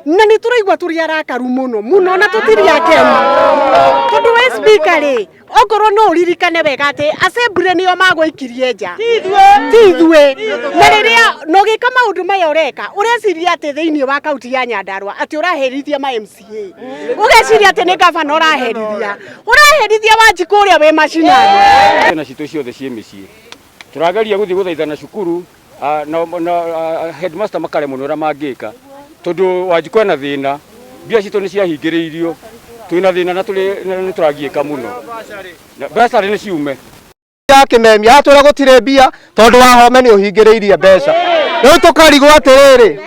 Na nĩ tũraigua tũrĩ arakaru mũno mũno na tũtirĩ akenu, tondũ we speaker rĩ, okorwo no ũririkane wega atĩ assembly nĩo magũikirie nja, ti ithuĩ. Na rĩrĩa na ũgĩka maũndũ maya ũreka, ũreciria atĩ thĩinĩ wa kaunti ya Nyandarua atĩ ũraherithia ma MCA, ũgeciria atĩ nĩ gavana ũraherithia, ũraherithia Wanjikũ ũrĩa wĩ macinani. Ciana citũ ciothe ciĩ mĩciĩ, tũrageria gũthiĩ gũthaithana cukuru na headmaster makaremwo nĩ ũrĩa mangĩka, tondũ Wanjikũ ena thĩna. Mbia citũ nĩ ciahingĩrĩirio, twĩna thĩna na tũrĩ na nĩ tũragiĩka mũno. Na bursary nĩ ciume. Ya Kimemia atwĩra gũtirĩ mbia tondũ Wahome nĩ ũhingĩrĩirie mbeca. Rĩu tũkarigwo atĩrĩrĩ,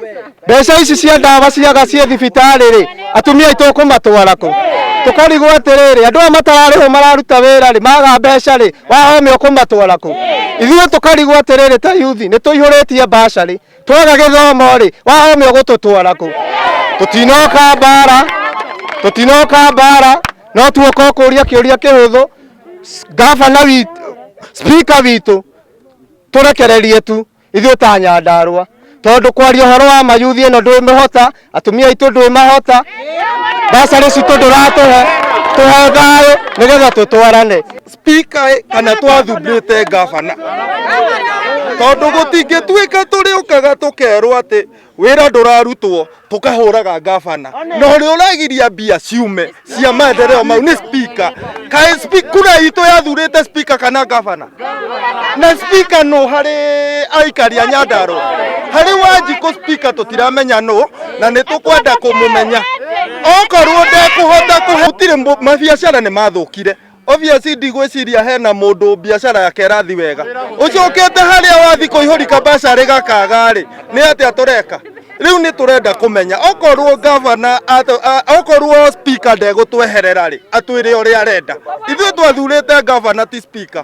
mbeca ici cia ndawa ciaga ciĩ thibitarĩ rĩ, atumia aitũ ũkũmatwara kũ? Tũkarigwo atĩrĩrĩ, andũ aya matararĩhwo mararuta wĩra rĩ, maga mbeca rĩ, Wahome ũkũmatwara kũ? Ithuĩ tũkarigwo atĩrĩrĩ, ta yuthi nĩ tũihũrĩtie bursary, twaga gĩthomo rĩ, Wahome ũgũtũtwara kũ? Tũtinoka mbara, tũtinoka mbara, no tuoka kũria kĩũria kĩhũthũ. Gavana witũ, speaker witũ, tũrekererie tu ithuĩ ta Nyandarũa, tondũ kwaria ũhoro wa mayuthi ĩno ndwĩmĩhota, atumia aitũ ndwĩmahota, bursary citũ ndũratũhe. Tũhe thayũ nĩgetha tũtwarane. Speaker kana twathurĩte gavana, tondũ gũtingĩtuĩka tũrĩũkaga tũkerwo atĩ wĩra ndũrarutwo, tũkahũraga gavana, na ũrĩa ũragiria mbia ciume cia maendeleo mau nĩ speaker. Kaĩ kura itũ yathurĩte speaker kana gavana? Na speaker nũ harĩ aikari a Nyandarũa? Harĩ Wanjikũ speaker tũtiramenya nũ, na nĩ tũkwenda kũmũmenya. Okorwo ndekũhota kũhe, gũtirĩ mabiacara nĩ mathũkire. Obviously ndigwĩciria hena mũndũ biacara yake ĩrathi wega ũcokete harĩa wathi kũihũri kabasarĩ gakaga rĩ. Nĩ atĩa tũreka rĩu? Nĩ tũrenda kũmenya okorwo gavana okorwo speaker ndegũtweherera rĩ, atwĩre ũrĩa arenda. Ithuĩ twathurĩte gavana, ti speaker,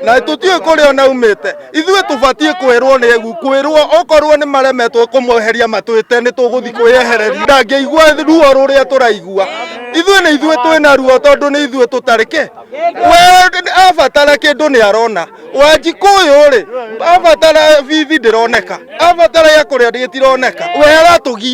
na tũtiũĩ kũrĩa ona umĩte. Ithuĩ tũbatiĩ kwĩrwo nĩ kwĩrwo okorwo nĩ maremetwo kũmweheria, matwĩte nĩ tũgũthiĩ kwĩyehereria. Ndangĩigua ruo rũrĩa tũraigua ithuĩ. Nĩ ithuĩ twĩna ruo, tondũ nĩ ithuĩ tũtarĩ kĩ. We abatara kĩndũ nĩ arona. Wanjikũ ũyũ rĩ, abatara bithi ndĩroneka, abatara ya kũrĩa gĩtironeka. We aratũgia.